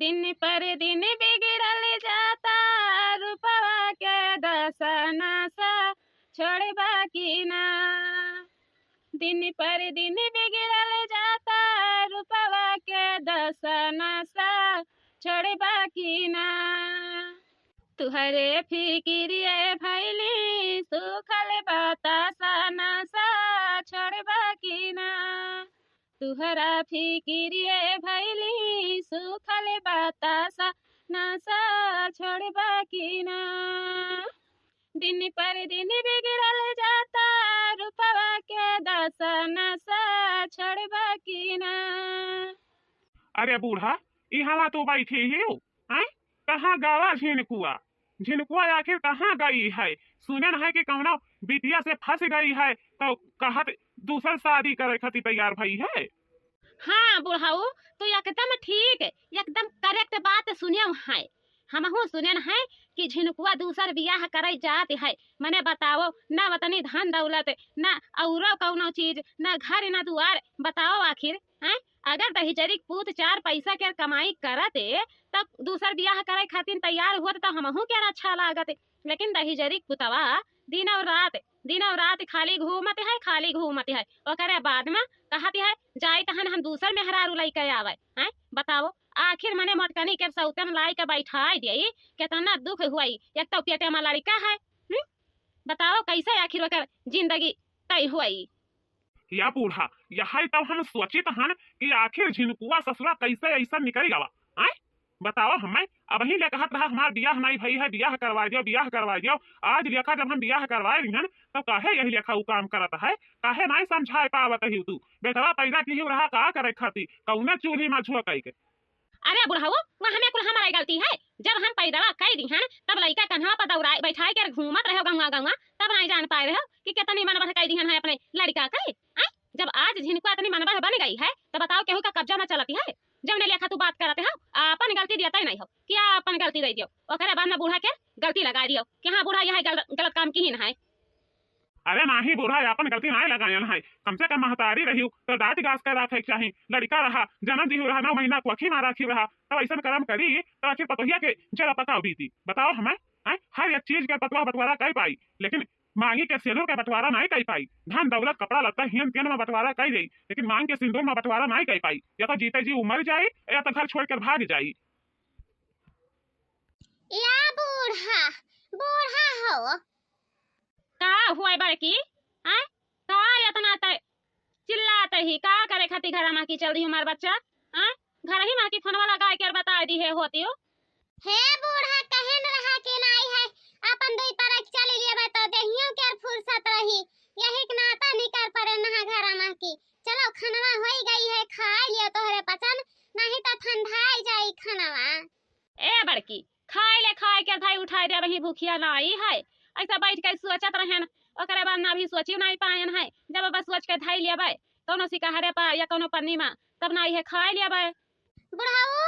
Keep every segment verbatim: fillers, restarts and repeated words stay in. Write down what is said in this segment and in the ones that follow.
दिन पर दिन बिगड़ल जाता रूपवा के दशा, नशा छोड़बा की ना। दिन पर दिन बिगड़ल जाता रूपवा के दशा, नशा छोड़बा की ना। तुहरे फिकिरिये भैली सूखल बतासा, नशा छोड़बा की ना। तुहरा फिकिरिये भैली सूखल बतासा, नशा छोड़बा की ना। दिन पर दिन बिगड़ल जाता रूपवा के दशा, नशा छोड़बा की ना। अरे बूढ़ा, इहवा तू बैठी ही हो, हैं? कहाँ गवा झिनकुआ? झिनकुआ आखिर कहाँ गई है? सुनन है कि कौनो बिटिया से फंस गई है, तो कहत दूसर शादी करे खातिर तैयार भई है। हाँ बुढ़ऊ, तू एकदम ठीक, एकदम correct बात सुनेउ है। हमहू सुनेन है कि झिनकुआ दूसर बियाह करे जात है। मने बताओ, ना वतनी धन दौलत, ना औरो कौनो चीज, ना घर, ना दुआर। बताओ आखिर, हैं? अगर दहिजरी क पूत चार पैसा के कमाई करत, तब दूसर बियाह करे खातिर तैयार होत, तो हमहू के अच्छा लागत। लेकिन दहिजरी क पुतवा दिन और रात, दिन और रात खाली घूमत है, खाली घूमत है। ओकरे बाद में कहत है, "जाइत हन हम दूसर मेहरारू लइके आवे।" हैं? बताओ, आखिर मने मोटकनी के सौतन लाई के बैठाई देई, केतना दुख हुई। एक तो पेटे में लड़का है, हम्म? बताओ, कैसे आखिर ओकर जिंदगी तय हुई? या बूढ़ा, यही तब हम सोचित हन कि आखिर झिनकुआ ससुरा कैसे ऐसा निकल गवा, आय? बताओ हमें, अबहीं ले कहत रहा, "हमार बियाह नाई भई है, बियाह करवा दियो, बियाह करवा दियो।" आज लेखा जब हम बियाह करवाए रही हन, तब काहे यही लेखा उ काम करत है? काहे नाई समझाए पावत ही तू? बेटवा पैदा की रहा का करे खातिर? कौने चूल्ही में झोंक के? अरे बुढ़ऊ, वह हमें कुल हमारा गलती है। जब हम पैदवा कई दिहन, तब लइका कन्हवा पर दौड़ाए, बैठाए के घूमत रहो गौवा गौवा, तब नाई जान पाए रहो कि कितनी मन बढ़ कई दिहन है अपने लड़का के। आय? जब आज झिनकुआ इतनी मन बढ़ बन गई है, तो बताओ केहू का कब्जा में चलती है? जौने लेखा तू बात करत हो, आपन गलती दिया तय नहीं हो कि आपन गलती दे दियो, ओकरे बाद में बूढ़ा के गलती लगा दियो कि हाँ बूढ़ा यह गल-, गलत काम किहिन है। अरे नाही बूढ़ा, आपन गलती नाय लगायन है। कम से कम महतारी रहियो तो डांट गास के राखे के चाही। लड़का रहा, जन्म दिहु रहा, नौ महीना कोखी में राखियो रहा, तब ऐसन कर्म करी तो आखिर पतोहिया के जरा पता बीती। बताओ हमें, हैं? हर एक चीज के बतवा बंटवारा कर पाई, लेकिन मांगी के सेनुर के बंटवारा नाय कर पाई। धन दौलत कपड़ा लत्ता हियन तियन में बंटवारा कर जाई, लेकिन मांग के सिंदूर में बंटवारा नाय कर पाई। या तो जीते जी उ मर जाई, या तो घर छोड़ कर भाग जाई। या बूढ़ा, बूढ़ा हो। का हुआ बड़की? आय? का इतना ते चिल्लात ही? का करे खातिर घर मा की चल दी हमार बच्चा? आय? घर ही मा की फोनवा लगा के बता दी है होती हो। हे बूढ़ा, कहन रहा कि नाई है, अपन दुई परक चल लेबे तो देहियो के फुर्सत रही। यही के नाता निकर परे नहा घर मा की। चलो, खनवा होई गई है, खाई लियो तोहरे पचन, नहीं तो ठंडाई जाई खनवा। ए बड़की, खाए ले खाए के धाई उठाए दे, वही भूखिया नाई है। ऐसा बैठ के सोचत रहन, ओकरे बाद ना अभी सोचियो नाई पायन है। जब अब सोच के धाई लेबे, कौनो सिकहरे पर या कौनो पन्नी में, तब ना इहे खाए लेबे। बुढ़ऊ,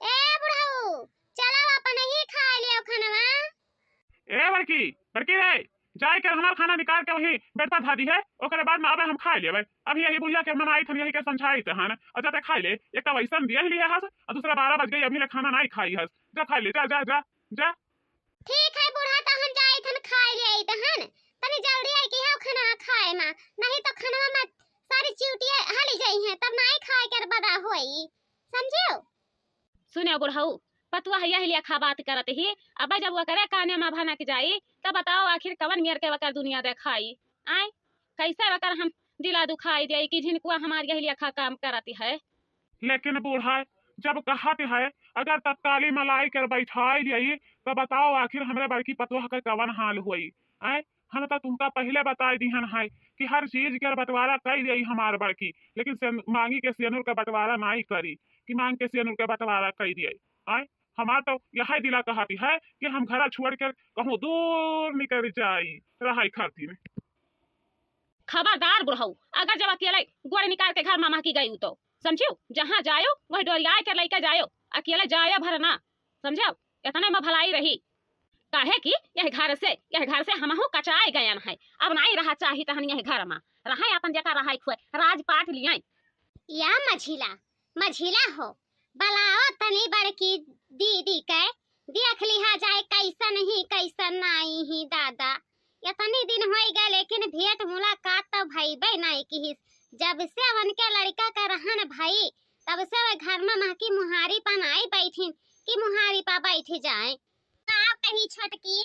ए बुढ़ऊ, चलो अपन ही खाए लियो खनवा। ए बड़की, बड़की रे, जाए के हमार खाना निकाल के वही बेड पर धा दी है, ओकरे बाद में अबे हम खाए लेबे। अभी यही बुढ़िया के मनाई थन, यही के समझाई थन, और जाते खाए ले। एक तो वैसन दिए ही लिए हस, और दूसरा बारह बज गई, अभी ले खाना नाई खाई हस। जा खाए ले, जा, जा, जा, जा। ठीक है बूढ़ा, तो हम जाई थन खाए ले आई तहन। तनी जल्दी आई कि हो खाना खाए मा, नहीं तो खाना मा सारी चिउटिया हली जाई हैं, तब नाई खाए के बदा होई, समझियो? सुने बुढ़ऊ, पतुआ यही लेखा बात करत ही, अब जब ओकरे काने मा भनक जाई, तब बताओ आखिर कवन मेर के ओकर दुनिया देखाई? आय, कैसे ओकर हम दिला दुखाई देई कि झिनकुआ हमार यही लेखा काम करत है? लेकिन बूढ़ा, जब कहत है, अगर तत्काली मा लाई कर बैठाई जाई, तो बताओ आखिर हमरे बड़की पतोह के कवन हाल होई? आय, हम तो तुमका पहले बताई दिहन है कि हर चीज के बंटवारा कई देई हमार बड़की, लेकिन से-, मांगी के सेनुर के बंटवारा नाई करी कि मांग के सेनुर के बंटवारा कई देई। आय, हमार तो यही दिला कहती है कि हम घर छोड़ के कहूँ दूर निकल जाई रहाई खातिर। खबरदार बुढ़ऊ, अगर जब अकेले गोड़ निकाल के घर मा महकी गई तो, समझियो, जहाँ जायो वही डोरियाए के लइके जायो, अकेले जायो भर ना, समझियो, इतने मा भलाई रही। काहे कि यह घर से, यह घर से हमहू कचाए गयन है, अब नाई रहा चाही तहन यह घर मा रहे, अपन जका रहाई खुए, राज पाट लियाई। या मझिला, मझिला हो, बलाओ तनी बड़े कि दीदी के देख लिहा जाए, कैसन ही कैसन नाई ही दादा। इतनी दिन होई गए, लेकिन भेंट मुलाकात तो भइबे नाई किहिस। जब से उनके लड़का का रहन भई, तब से वे घर में महकी मुहारी पर नाई बैठिन कि मुहारी पर बैठ जाए। का कही छोटकी,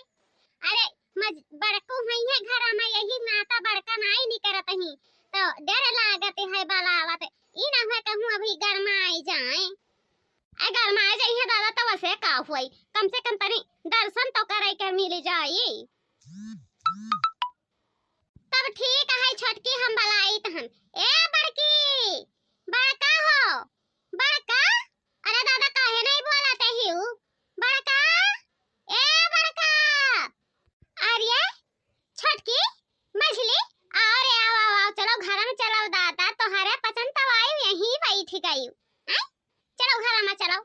अरे मज-, बड़कू हुई है घर में, यही नाता बड़का नाई निकरत ही, तो डर लागत है बलावत, ई ना हुए कहूँ अभी गरमाई जाए। आ गरमाई जाई है दादा, तो वसे का हुई, कम से कम तनी दर्शन तो करे के मिल जाई। तब ठीक है छोटकी, हम बलाई तहन। ए बड़की, बड़का हो, बड़का, अरे दादा काहे नहीं बोलत हिउ? बड़का, ए बड़का, अरे छोटकी, मझली, आओ रे, आओ, आओ, आओ, चलो घर में चलो दादा, तोहरे पचन तो आयु यहीं बैठ गयु। आय, चलो घर में चलो।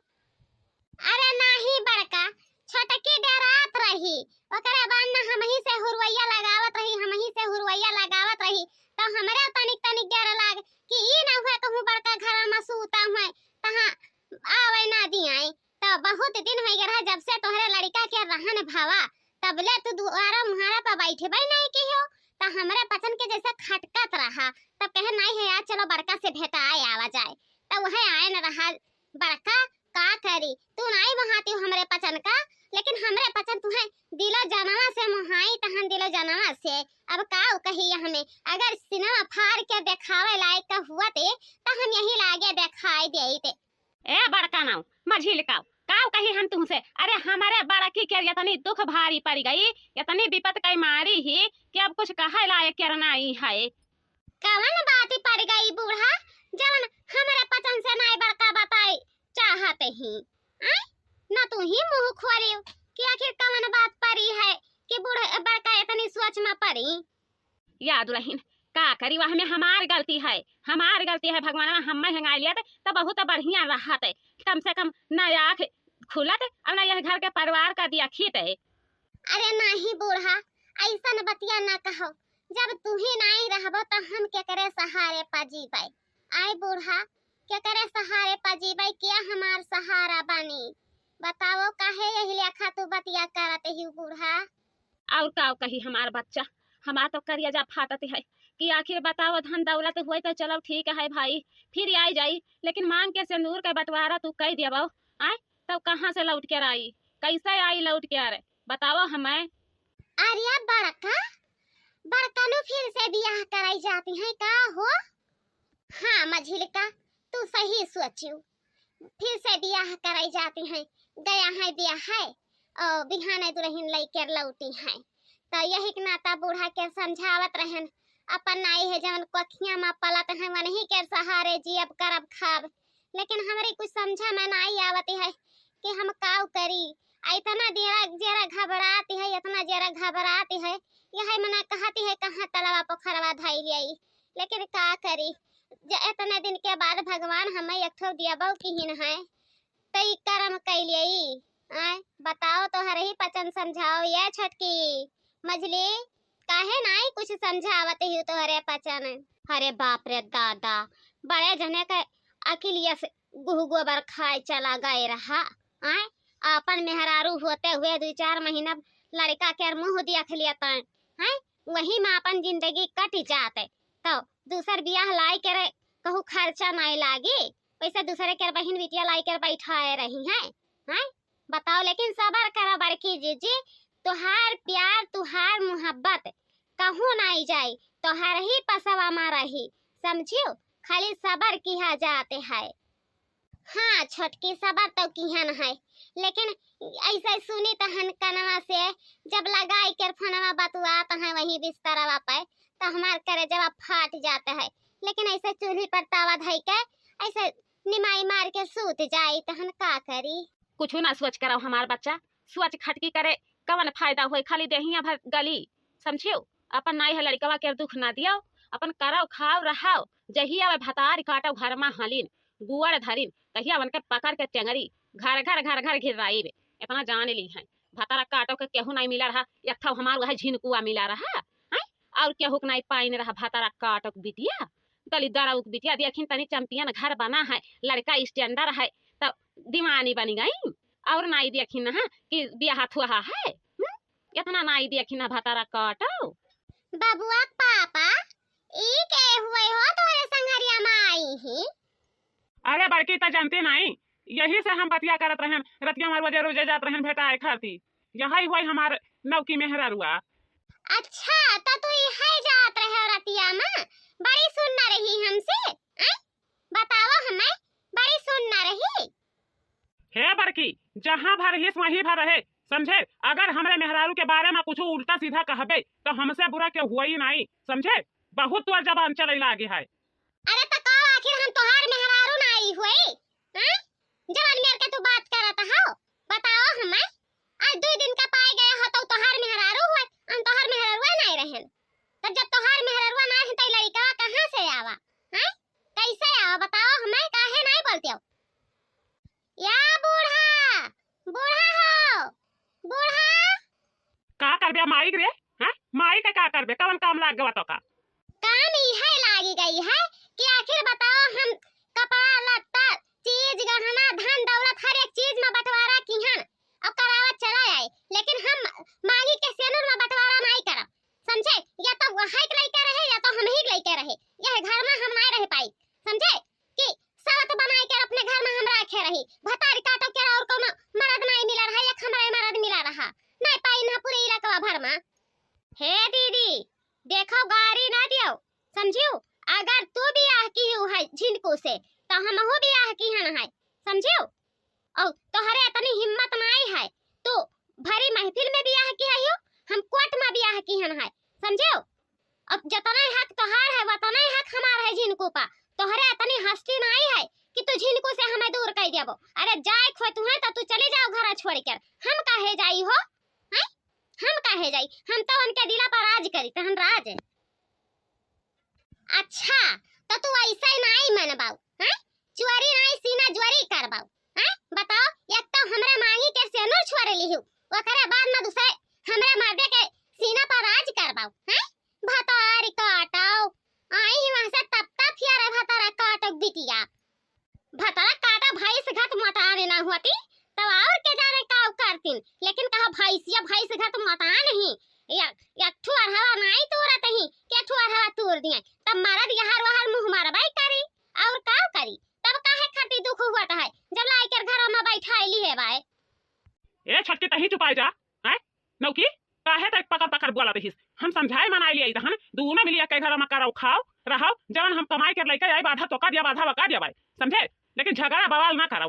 अरे नाही बड़का, छोटकी डरात रही, ओकरे बाद न हमही से हुरवैया लगावत रही, हमही से हुरवैया लगावत रही, तो हमरे तनिक तनिक डर लाग कि ई न हुए कहूँ बड़का घर में सूता हुए, तहाँ आवे ना दियाए। तो बहुत दिन हो गया रहा जब से तोहरे लड़का के रहन भवा, तबले तू दुआरा मुहारा पर बैठबे नहीं किहो, तो हमरे पचन के जैसे खटकत रहा, तब कहे नहीं है यार, चलो बड़का से भेंटाए आवा जाए। तो वह आए न रहा बड़का, का करी, तू नाई मोहाती हो हमरे पचन का, लेकिन हमरे पचन तुहे दिलो जनवा से मोहाई तहन दिलो जनवा से। अब का कही हमें, अगर सिनेमा फाड़ के देखावे लायक का हुआ ते, तो हम यही लागे देखाई देई ते। ए बड़का नाऊ, मझिल काऊ, काऊ कही हम तुमसे? अरे हमरे बड़की के इतनी दुख भारी पड़ गई, इतनी विपत कई मारी ही कि अब कुछ कहे लायक के नाई है। कवन बात पड़ गई बूढ़ा, जवन हमरे पचन से नाई बड़का बताई चाहत ही? आय? न तू ही मुँह खोलियो कि आखिर कवन बात पड़ी है कि बूढ़ बड़का इतनी सोच में पड़ी। या दुलहिन, का करी, वह में हमार गलती है, हमार गलती है। भगवान हमें हेंगाई लियत तो बहुत बढ़िया रहत, कम से कम न आँख खुलत और न यह घर के परिवार का देखित। अरे नाही बूढ़ा, ऐसन बतिया ना कहो, जब तू ही नाई रहबो तो हम केकरे सहारे पा जीबै? आय बूढ़ा, केकरे सहारे पा जीबै? के हमार सहारा बनी? बताओ, काहे यही लेखा तू बतिया करत ही बूढ़ा? और का कही हमार बच्चा, हमार तो करेजा फाटत है कि आखिर बताओ, धन दौलत हुए तो चलो ठीक है भाई, फिर आई जाई, लेकिन मांग के सिंदूर के बंटवारा तू कई देबो, आय, तब कहाँ से लौट के आई, कैसे आई लौट के? अरे बताओ हमें। अरे बड़का, बड़का नु फिर से बियाह कराई जाती है का हो? हाँ मझिलका, तू सही सोचियो, फिर से बियाह कराई जाती है, गया है बियाह है, और बिहाने दुलहिन लइके लौटी है। तो यही के नाता बूढ़ा के समझावत रहन, अपन नाई है जवन कोखिया में पलत है, वनही के सहारे जियब करब खाब, लेकिन हमरी कुछ समझा में नाई आवत है कि हम काउ करी। आ इतना जेरा, जेरा घबरात है, इतना जेरा घबरात है, यही मना कहती है कहाँ तलवा पोखरवा धई लियाई, लेकिन का करी, ज-, इतने दिन के बाद भगवान हमें एक ठो दिया बहू किहिन है, तो ई करम कैलिए। आय, बताओ, तोहरे ही पचन समझाओ ये छोटकी मझली, काहे नाई कुछ समझावत ही तोहरे पचन? अरे बाप रे दादा, बड़े जने के अकिलिया से गुह गोबर खाए चला गए रहा। आय, आपन मेहरारू होते हुए दो चार महीना लड़का के मुंह देख लेता है, वही में आपन जिंदगी कट जाते, तो दूसर बियाह लाई के रे कहू खर्चा नाई लागी, वैसे दूसरे के बहिन बिटिया लाई के बैठाए रही हैं, हैं? बताओ, लेकिन सबर करा बड़की जीजी, तुहार प्यार, तुहार मोहब्बत कहूँ नाई जाई, तोहर ही पसवा में रही, समझियो? खाली सबर किहा जात है। हाँ छोटकी, सबर तो किहन है, लेकिन ऐसे सुनी तहन कनवा से, जब लगाई के फोनवा बतुआत है वही बिस्तरवा पे, तो हमार करेजवा फाट जात है। लेकिन ऐसे चूल्ही पर तावा धई के ऐसे निमाई मार के सूत जाई, तहन का करी? कुछ ना सोच करौ हमार बच्चा, सोच खटकी करे कवन फायदा होई, खाली देहिया भर गली, समझियो? अपन नाई है लड़कवा के दुख ना दियो, अपन करौ खाओ रहाओ, जहिया वे भतार काटो घर मा हलिन, गुअर धरिन, तहिया उनके पकड़ के टेंगरी घर घर घर घर घिर्राइब। इतना जान ली है, भतारा काटो के केहू नाई मिला रहा, एक ठो हमार वह झिनकुआ मिला रहा, हैं? और केहू के नाई पाइन रहा भतारा काटो के बिटिया, दलिद्दर उक बिटिया। देखिन तनी चैंपियन घर बना है, लड़का स्टैंडर है, तो दीवानी बनी गई और नाई देखी ना कि बियाह थुआ है। हम्म? इतना नाई देखी ना भतारा काटो। बबुआ के पापा, ई के हुए हो तोहरे संघरिया में आई ही? अरे बड़की, त जानती नहीं, यही से हम बतिया करत रहन, रतिया में रोजे रोजे जात रहन भेटाए खाती। यही हुई हमार नौकी मेहरारुआ। अच्छा, त तू इहे जात रहे रतिया में? बड़ी सुन्न रही हमसे, आय? बतावा हमें, बड़ी सुन्न रही। हे बड़की, जहाँ भर हिस वहीं भर रहे, समझे? अगर हमरे मेहरारू के बारे में कुछ उल्टा सीधा कहबे तो हमसे बुरा के हुआ ही नहीं, समझे? बहुत तोर जबान चले लागे है। अरे त का आखिर हम तोहार मेहरारू नाई हुई? हाँ? जवन मेर के तू बात करत हो, बताओ हमें। आज दुई दिन का पाए गए हो तो तोहार मेहरारू हुई, हम तोहार मेहरारुआ नाई रहन। तब जब तोहार मेहरारुआ नाई है तो लड़का कहाँ से आवा? हैं? कैसे आवा बताओ हमें, काहे नाई बोलते हो? या बूढ़ा, बूढ़ा हो, बूढ़ा। का करबे माई रे? हैं? माई के का करबे? कवन काम लाग गवा तो का? काम इहे लागी गई है कि आखिर बताओ, हम कपड़ा लत्ता, चीज गहना, धन दौलत, हर एक चीज में बंटवारा किहन और करावत चला आए, लेकिन हम मांगी के सेनुर में बंटवारा नहीं करब, समझे? या तो वहां के लइके रहे या तो हम ही के लइके रहे, यह घर में हम नहीं रह पाई, समझे? कि सवत बनाए के अपने घर में हम रखे रही, भतारी काटो के और कोनो मरद नहीं मिला रहा, एक हमरा मरद मिला रहा, नहीं पाई ना पूरे इलाका भर में। हे दीदी, देखो गारी ना दियो, समझियो? अगर तू बियाह किहू है झिनकू से, तो हमहू बियाह किहन है, समझियो? और तोहरे इतनी हिम्मत नहीं है, तू भरी महफिल में बियाह किहू, हम कोर्ट में बियाह किहन है, समझियो? अब जतने हक तोहार है, वतने हक हमार है झिनकू पा। तोहरे इतनी हस्ती नहीं है कि तू झिनकू से हमें दूर कर देबो। अरे जाए खोत हुए तो तू चली जाओ घर छोड़ कर, हम काहे जाई हो, हैं? हम काहे जाई? हम तो उनके दिला पर राज करी, तहन राज है। अच्छा, तो तू ऐसे नाई मनबाऊ, हैं? चोरी नाई सीना जोरी करबाऊ, हैं? बताओ, एक तो हमरे मांगी के सेनुर छोड़ लिहू, ओकरे बाद में दूसरे हमरे मर्दे के सीना पर राज करबाऊ, हैं? भतारी काटाओ, आई ही वहां से तब तब फिर भतारा काटो बिटिया। भतरा काटा भैंस घट मोटान ना होती, तब और के जाने का करतीन। लेकिन कहा भैंसिया भैंस घट मोटान ही, या, या ठू अरहवा नाई तोरत ही, के ठू अरहवा तोर दिए। तब मरद यहर वहर मुंह मारबाई करी, और का करी? तब काहे खातिर दुख हुआ है, जब लाइकर घर में बैठाई ली है बाय। ए छोटकी, तही चुपाई जा, हैं? नौकी, काहे तक पकड़ पकड़ बोला रहिस? हम समझाए मनाए लिए तहन, दूनो मिलिया के घर में करौ खाओ, रहो, जवन हम कमाई के लइके आई, बाधा तोका दिया, बाधा वका दिया बाई, समझे? लेकिन झगड़ा बवाल ना करौ।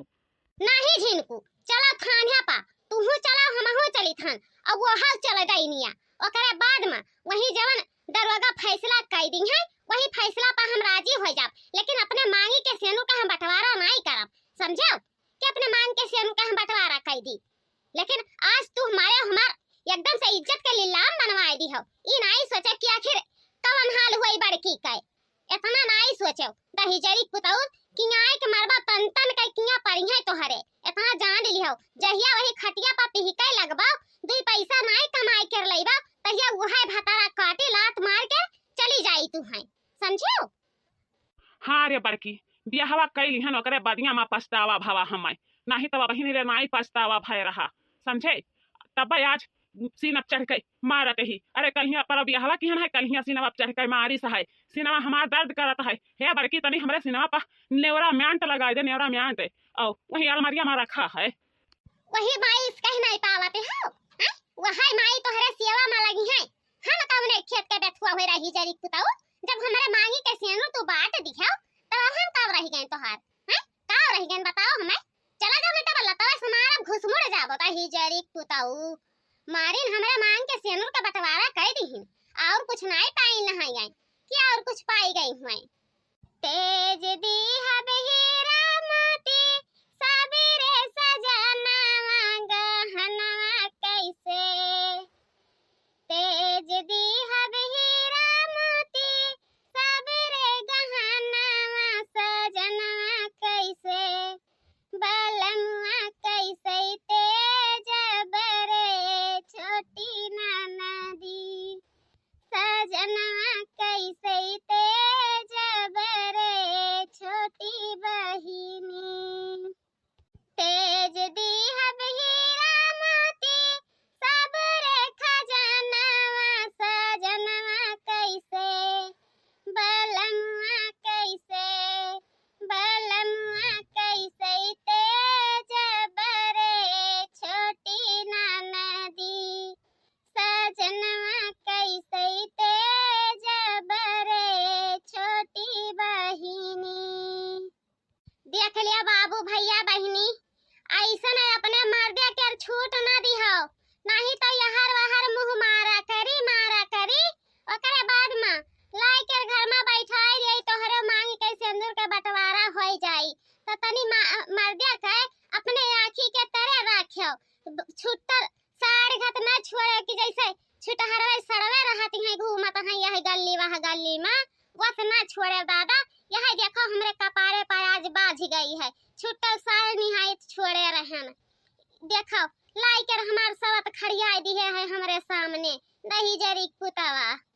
नाही झिनकू, चला थाना पा, तूहू चला, हमहू चली थान, अब वो हाल चल जाई निया। ओकरे बाद में वही जवन दरोगा फैसला कई दी है, वही फैसला पर हम राजी हो जाब, लेकिन अपने मांगी के सेनुर का हम बंटवारा नहीं करब, समझो? कि अपने मांग के सेनुर का हम बंटवारा कई दी। लेकिन आज तू हमारे, हमार एकदम से इज्जत के लीलाम बनवाए दी हो। ई नाई सोचे कि आखिर कवन हाल हुई बड़की के। इतना नाई सोचो, दहिजरी पुतौर, कियाए के मरबा तन तन के किया परिहे तोहरे। इतना जान लिहो, जहिया वही खटिया पर पिहके लगबो, दुई पैसा नाई कमाए के लइबो, तहिया उहे भतारा काटी लात मार के चली जाई तू है। समझो? हाँ रे बड़की, बियाहवा कई लिहन, ओकरे बदिया मा पछतावा भवा हमें, नाही तब बहिनी रे नाई पछतावा भय रहा, समझे? तब आज सीना चढ़ के मारत ही। अरे कल्हिया पर बियाहवा किहन है, कल्हिया सीनवा चढ़ के मारिस है, सीनवा हमार दर्द करत है। हे बड़की, तनी हमरे सीनवा पर नेवरा म्यांट लगाई दे, नेवरा म्यांट। और वही अलमारिया मा रखा है। वही माई इसका ही नहीं पावत हो, हैं? वही माई तोहरे सेवा मा लगी है। हम कौने खेत के बेथुआ हुए रही जरी पुताऊ, जब हमरे मांगी के सेनुर तू बांट दिहो, तब अब हम काव रही गए तोहार, हैं? काव रही गए बताओ हमें? चला जाओ, नहीं तो लतवा से मारब, घुस मुड़ जाबो, दहिजरी पुताऊ। मारिन हमरे मांग के सेनुर का बंटवारा कर दीहिन, और कुछ नाई पाई नहाई गए, कि और कुछ पाई गई हुए। तेज दीहब हीरा मोती, सबरे सजनवा गहनवा कैसे। तेज दीहब हीरा मोती, सबरे गहनवा सजनवा कैसे। बलमुआ कैसे तेज बरे छोटी ननदी। सजनवा कैसे तेज बरे छोटी छूट ना दिहो, नाही तो यहर वहर मुँह मारा करी, मारा करी। ओकरे बाद मा लाई के घर मा बैठाई रही, तोहरे मांग के सिंदूर के बंटवारा होई जाई। तो तनी मा-, मर्दिया के अपने आँखी के तरे राख्यो। ब-, छुट्टल साड़ी घत ना छोड़े कि जैसे छुटहरवे सड़वे रहती हैं, घूमत हैं यह गली वह गली मा, वस ना छोड़े दादा। यह देखो हमरे कपारे पर आज बाझ गई है, छुट्टल साड़ी निहायत छोड़े रहन। देखो लाई के हमार सवत खड़ियाई दिहे है हमरे सामने, दही जरी पुतवा।